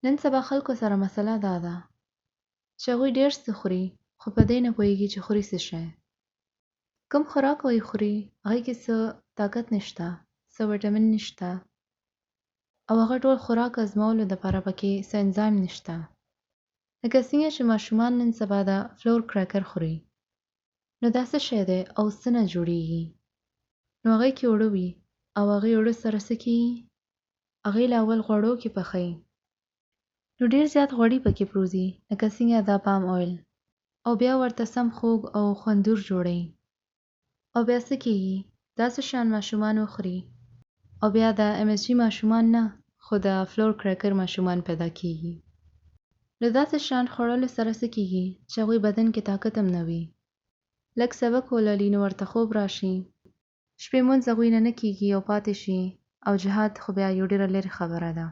نن سبا خلکو سره مسله دا ده چې هغوی ډېر څه خوري خو په دې نه پوهېږي چې خوري څه شی. کوم خوراک هغوی خوري هغې کې څه طاقت نشته، څه ویټامین نشته او هغه ټول خوراک هضمولو دپاره پکې څه انزایم نشته. لکه څنګه چې ماشومان نن سبا دا فلور کریکر خوري نو دا څه شی دی او څه نه جوړیږي؟ نو هغې کې اوړه وي او هغې اوړه سره څه کیږي؟ هغې له اول غوړو کې پخوي نو ډېر زیات غوړي پکې پروزي لکه څنګه دا پام اویل او بیا ورته سم خوږ او خوندور جوړوي او بیا څه کیږي داسې شیان ماشومان وخوري او بیا د ایم اس جي ماشومان نه خو د فلور کریکر ماشومان پیدا کیږي. له داسې شیان خوړلو سره څه کیږي چې هغوی بدن کې طاقت هم نه وي، لږ سبک ولولي نو ورته خوب راشي، شپې مونځ هغوی نه نه کیږي او پاتې شي او جهاد خو بیا یو ډیره لرې خبره ده.